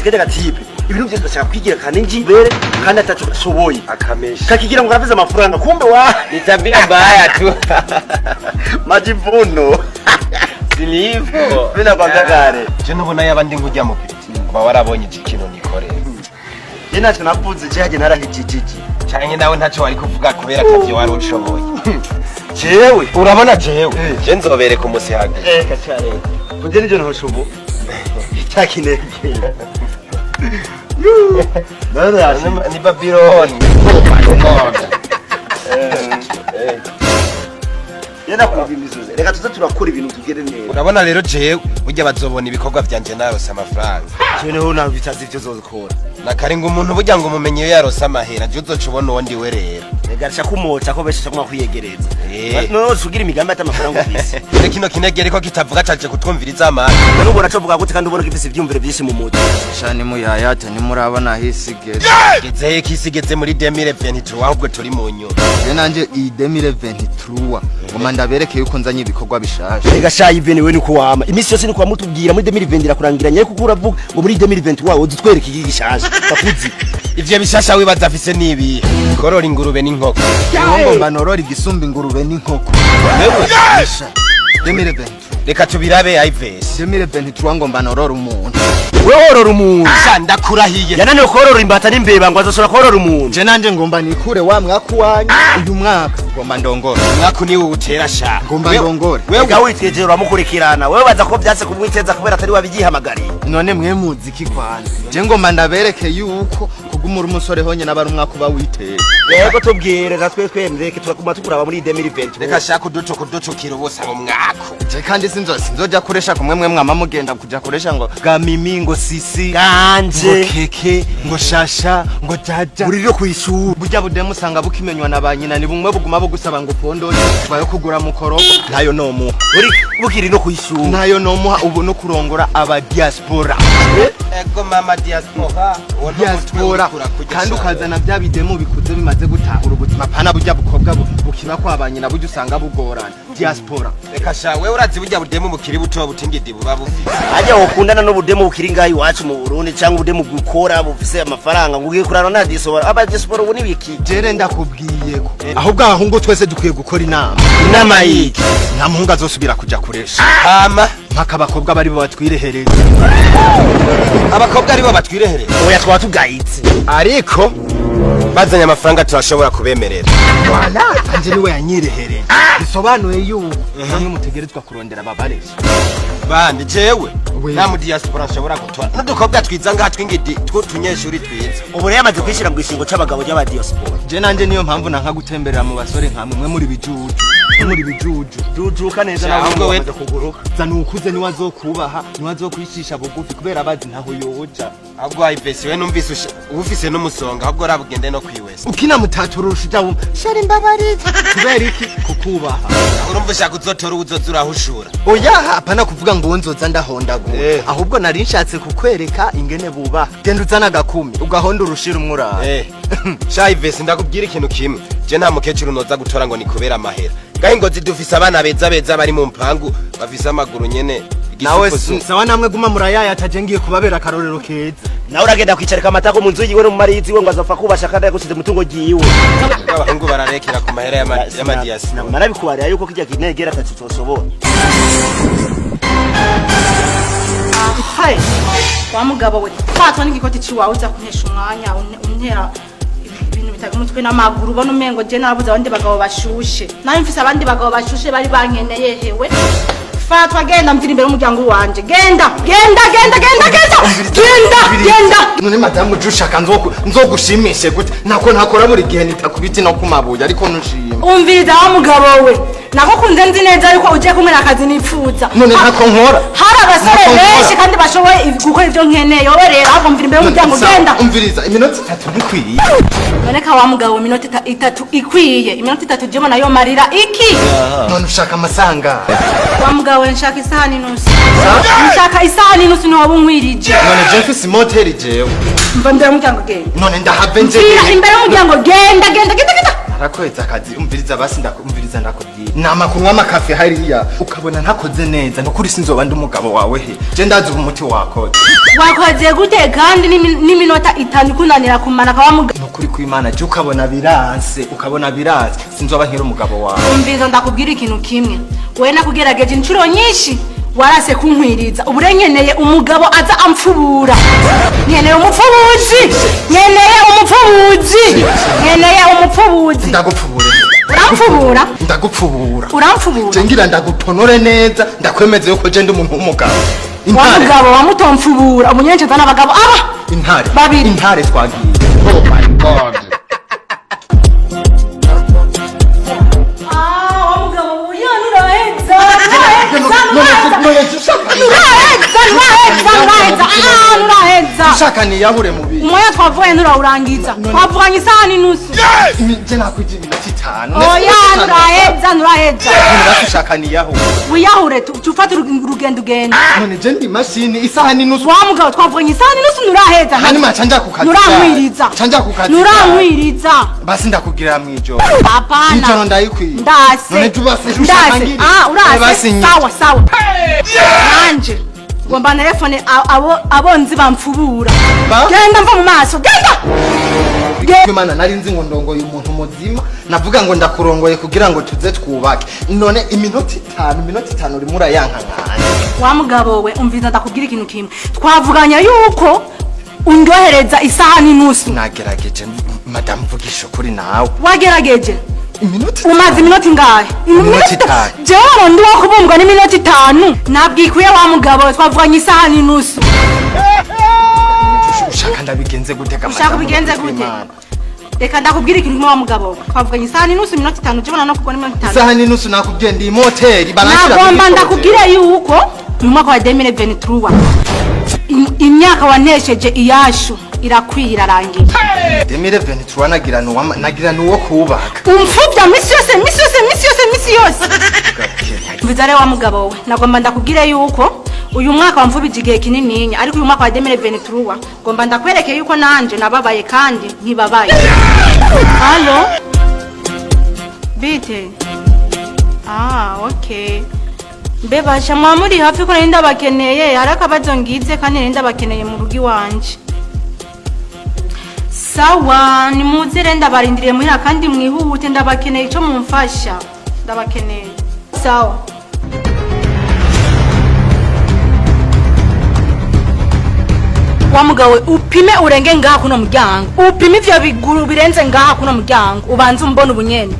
Ati kajya gatipe ibintu byose gashaka kwigira kandi njibere kandi ataco gashoboye. Akamesha. Kakigira ngo karafise amafaranga, kumbe wa Ni tabia mbaya tu. Majivuno. Si hivyo. Mimi nakwambia kare. Je, nubona yabandi nkujya mu piti uba warabonye iki kintu nikorera. Je ntacyo navuze, je haje narahijijiji. Canke nawe ntacyo wari kuvuga kubera atavyo wari ushoboye. Jewe Urabona jewe, je nzobereka umusi hageze. Kacare kuje nivyo ntoshobo cyakinege none yashi. Ni Babiloni. Yenda kumva imizuze, reka tuze turakora ibintu tugere neza. Urabona rero, jewe burya bazobona ibikorwa vyanje narose amafaranga. Jewe niho nawe bitazi ivyo uzokora. Nakare ngo umuntu burya ngo umumenye iyo yarose amahera, je uzoca ubona uwo ndiwe rero. Reka aca kumotsa ko benshi ashaka kwiyegereza. Eh. None ugira imigambi ati amafaranga ufise. Reka kino kinegere ko kitavuga caje kutwumviriza amana. None ubona co vuga gute kandi ubona ko ifise ivyumviro vyinshi mu mutwe? Sha nimuyayate, ntimurabona aho isi igeze. Gezeye ko isi igeze muri 2023, ahubwo turi mu nyuma. Je nanje iyi 2023 ngoma ndabereke yuko nzanye ibikorwa bishasha. Reka sha Ivan, we niko wama iminsi yose, niko wamutubwira muri 2020 irakurangiranye, ariko kuko uravuga ngo muri 2023 udutwereke iki gishasha bakuzi? Ivyo bishasha wibaza afise nibi korora ingurube n'inkoko. Niho ngomba norora igisumba ingurube n'inkoko. Wewe? Sha 2023. Reka tubirabe, Ives. 2023 ngomba norora umuntu. Wewe worora umuntu? Sha, ndakurahiye. Yananiwe korora imbata n'imbeba, ngo azoshobora korora umuntu? Je nanje ngomba nikure wa mwaka wanyu, uyu mwaka ngomba ndongore. Umwaka niwe utera sha. Ngomba ndongore. Wewe. Reka witwegera uramukurikirana, wewe baza ko byatse kumwiteza kubera atari wabigihamagariye. None mwe muzi iki kwana? Je ngomba ndabereke yuko kugumura umusore honyine aba ari umwaka uba witeye. Yego, tubwire natwe twemreke, turakuma tukuraba muri 2023. Reka shaka uduco kuducukira ubusa mu mwaka. Je kandi sinzoja kuresha kumwe mwe mwama mugenda kuja kuresha ngo gamimi, ngo sisi, ngo Ganje. Keke, ngo shasha, ngo jaja. Buriro kwishura. Burya budemu usanga bukimenywa na ba nyina, ni bumwe buguma bugusaba ngo pondoni bayo kugura mukorogo, ntayo nomuha. Uri bukiri no kwishura. Ntayo nomuha. Ubu no kurongora aba diaspora. Ego mama, diaspora. Diaspora, kandi ukazana bya bidemu bikuze bimaze gutahura ubuzima, pana burya bukobwa bukiba kwa ba nyina, burya usanga bugorana. Diaspora. Reka sha, wewe urazi burya budemu bukiri buto butingidi buba bufise. Ajya wokundana n'ubudemu bukiri ngaho iwacu mu Burundi, cyangwa ubudemu bukora bufise amafaranga, ngo ugiye kurana na diaspora? Aba diaspora ubu nibiki? Jere ndakubwiye ko ahubwo abahungu twese dukwiye gukora inama. Inama yiki? Nta muhungu azosubira kuja kuresha. Hama? Mpaka abakobwa bari bo batwirehereza. Abakobwa aribo batwirehereza? Oya, twaba tugayitse. Ariko bazanye amafaranga turashobora kubemerera. Wala anje niwe yanyirehereje, bisobanuye yuko namwe mutegerezwa kurondera ababaresha. Bandi jewe? We. Nta mu diaspora nshobora gutora, n'udukobwa twiza ngaha tw'ingidi tw'utunyeshuri twiza. Ubu rero yamaze kwishyira mu gishingo c'abagabo ry'aba diaspora. Je nanje niyo mpamvu nanka gutemberera mu basore nkamwe, mwe muri bijuju, mwe muri bijuju. Jujuka neza. Sha, Nawe ahubwo wamaze kuguruka. Zana ukuze, niwe azokubaha, niwe azokwicisha bugufi kubera abazi ntaho yoja. Ahubwo Ivesi, we numvise ufise n'umusonga, ahubwo rabugende no kwiwesa. Ukinamutatura urusha wumva shari mbabarira, kubera iki? Kukubaha. Urumva ushaka uzotora uzoza urahushura. Oya, hapana kuvuga ngo nzoza ndahondagura. Eh. Ahubwo nari nshatse kukwereka ingene bubaha. Genda uzana agakumi ugahonda urushira umwe. Eh. Sha Ivesi, ndakubwira ikintu kimwe, je nta mukecuru noza gutora ngo ni kubera amahera. Ngaho ingozi dufise abana beza beza bari mu mpangu, bafise amaguru nyene Nawe igisupusupu. sawa, namwe guma murayaya, ataje ngiye kubabera akarorero keza. Nawe uragenda kwicarika amatako mu nzu yiwe no mu marizi we, ngo azopfa kubasha kandi yagusize mutungo ryiwe. Abahungu bararekera ku mahera y'amadiaspora. Narabikubarira yuko kijya kinegera ataco coshobora. Hai, wa mugabo we, fatwa n'igikoti ciwawe uza kuntesha umwanya, untera ibintu bitaga umutwe n'amaguru. Ubona umengo je narabuze abandi bagabo bashushe? Nawe mfise abandi bagabo bashushe bari bankeneye. Hewe, fatwa, genda mvira imbere y'umuryango wanje. Genda, genda, genda, genda, genda, genda, genda. None madamu, uje ushaka nzogushimishe gute? Ntako ntakora buri gihe nita ku biti no ku mabuye, ariko ntushima. Umviriza wa mugabo we, nagukunze nzi neza yuko ugiye kumwe akazi nipfuza. None ntako nkora. Hari abasore Ntako nkora. benshi kandi bashoboye gukora ibyo nkeneye. Wowe rero ahubwo mvira imbere y'umuryango. Sawa, Genda. Umviriza, iminota 3 ntikwiye. Noneka wa mugabo, iminota 3 ikwiye? Iminota 3 jemo nayo marira iki? None ushaka amasanga? Wa mugabo, nshaka isaha n'inusu, nshaka isaha n'inusu, ntiwaba unkwirije. None je mfise imoteri jewe? Mva imbere y'umuryango, genda. None ndahave nje? Mvira imbere y'umuryango, genda, genda, genda, genda. Arakweza akazi. Umviriza basi, ndakumviriza, ndakubwira nama kunywa amakafe hariya ukabona ntakoze neza, nukuri sinzoba ndi umugabo wawe. He, je ndazi ubu umuti wakoze. Wakoze gute kandi n'iminota 5 ikunanira kumara kwa mugabo? Nukuri kw'Imana, je ukabona biranse, ukabona biranse, sinzoba nkiri umugabo wawe. Umviza, ndakubwira ikintu kimwe. Wewe nakugerageje inshuro nyinshi, warase kunkwiriza. Ubu rero nkeneye umugabo aza amfubura. Nkeneye umupfubuzi, nkeneye umupfubuzi, nkeneye umupfubuzi. Ndagupfubure. Uramfubura? Ndagupfubura. Uramfubura? Je ngira ndagutonore neza, ndakwemeze yuko je ndi umuntu w'umugabo. Wa Intare. mugabo wa mutomfubura umunyenje, nzana abagabo aba Intare. babiri. Intare, twagiye. Oh my God. Ah, wa mugabo uya nuraheza, nuraheza, nuraheza, nuraheza, nuraheza, ah, nuraheza. Ushaka niyahure mubi. Umwanya twavuye nturawurangiza. Twavuganye isaha n'inusu. Je nakwije iminota 5. Oya, nuraheza, nuraheza. Ushaka niyahure. Wiyahure, tufate urugendo ugenda. None je ndi mashini isaha n'inusu? Wa mugabo, twavuganye isaha n'inusu, nuraheza. Hanyuma canja ku kazi. Nurankwiriza. Canja ku kazi. Nurankwiriza. Basi ndakubwira mwijoro. Hapana. Ijoro ndayikwiye. Ndase. None tubase ushaka Ndase. ngiri. Ah, urase. Basi nyine. Sawa sawa, nanje ngomba telefone abo nzi bamfubura. Genda, mva mu maso, genda. Imana, nari nzi ngo ndongoye umuntu muzima. Navuga ngo ndakurongoye kugira ngo tuze twubake, none iminota 5, iminota 5 urimo urayanka nkanje. Wa mugabo we, umviza, ndakubwira ikintu kimwe. Twavuganye yuko undyohereza isaha n'inusu. Nagerageje, madamu, mvugisha ukuri nawe. Wagerageje? Iminota Umaze iminota ingahe? Iminota 5. Jewe ndi wo kubumbwa n'iminota 5? Nabwikuye, wa mugabo we, twavuganye isaha n'inusu. Ushaka ndabigenze gute ga? Ushaka Madamu, ubigenze gute? Imana. Reka ndakubwira ikintu kimwe, wa mugabo we. Twavuganye isaha n'inusu, iminota 5, jewe no kubona iminota 5. Isaha n'inusu, nakubwiye ndi moteri baranshira. Nagomba ndakubwira yuko mu mwaka wa 2023 imyaka wantesheje iyashu irakwiye, irarangiye. 2023, nagira nuwo kubaka. Umfubya misi yose, misi yose, misi yose, misi yose. Mviza rero, wa mugabo we, nagomba ndakubwire yuko uyu mwaka wamfubije igihe kinininya, ariko uyu mwaka wa 2023 ngomba ndakwereke yuko nanje nababaye kandi ntibabaye. Allo, bite? Ah, okay. Mbe basha, mwa muri hafi ko nari ndabakeneye? Hari akabazo ngize kandi nari ndabakeneye mu rugo iwanje. Sawa, nimuze rero, ndabarindiriye muhira kandi mwihute, ndabakeneye, ico mumfasha ndabakeneye. Sawa. Wa mugabo we, upime urenge ngaha kuno muryango, upime ivyo biguru birenze ngaha kuno muryango, ubanze umbone ubunyene.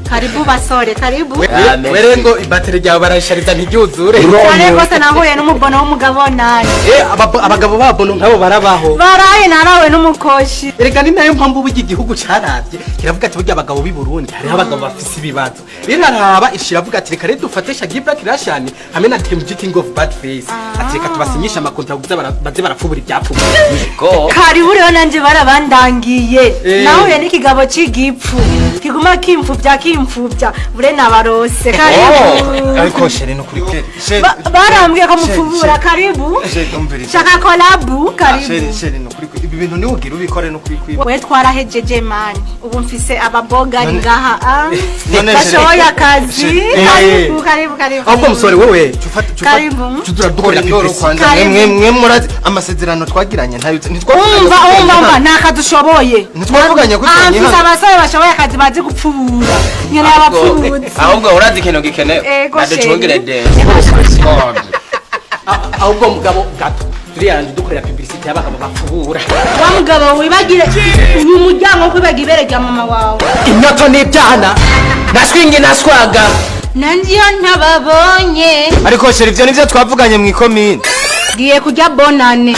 Karibu basore, karibu. Were ngo ibateri ryawe barayishariza ntiryuzure. Cyane rwose, nahuye n'umubono w'umugabo nani. Eh, abagabo babono nk'abo barabaho. Baraye narawe n'umukoshi. Erega ni nayo mpamvu burya igihugu caravye kiravuga ati burya abagabo b'i Burundi hariho abagabo bafise ibibazo. Rero araraba ishiravuga ati reka rero dufate Shaggy Black Russian hamwe na TMG King of Bad Face, ati reka tubasinyishe amakontra kugira baze barapfubura ibyapfuye. Ko Karibu rero, nanje barabandangiye. Eh. Nahuye n'ikigabo c'igipfu kiguma kimfuvya kimfuvya, bure nabarose. Karibu. Ariko chéri, nukuri chéri. Barambwiye ko mupfubura, karibu. Chéri, umviriza. Shaka collabo, Chéri, karibu. Chéri, nukuri ibi bintu niwugira ubikore, nukuri kwiba. We twarahejeje mani, ubu mfise ababogari ngaha, ah, None bashoboye akazi. Chéri. Karibu, karibu, karibu. Ahubwo musore wewe Karibu. tutura dukorera Indoro PPC. kwanza. Karibu. Mwe murazi amasezerano twagiranye ntayo ntitwavuganye. Umva, umva, umva, nta kazi ushoboye. Ntitwavuganye ko Ah, twanye mfise hano. abasore bashoboye akazi, bazi gupfubura, nkeneye abapfubuzi. Ahubwo urazi ikintu gikenewe? Ego, Naducungire chéri. dance. God. Ahubwo mugabo gato turiyaranje dukorera publicité y'abagabo bapfubura. Wa mugabo, wibagire uyu muryango wo kwibaga ibere rya mama wawe. Inyoto n'ibyana. Naswingi naswaga. Nanjye iyo ntababonye. Ariko chéri, ivyo nivyo twavuganye mu ikomine. Ngiye kurya bonane.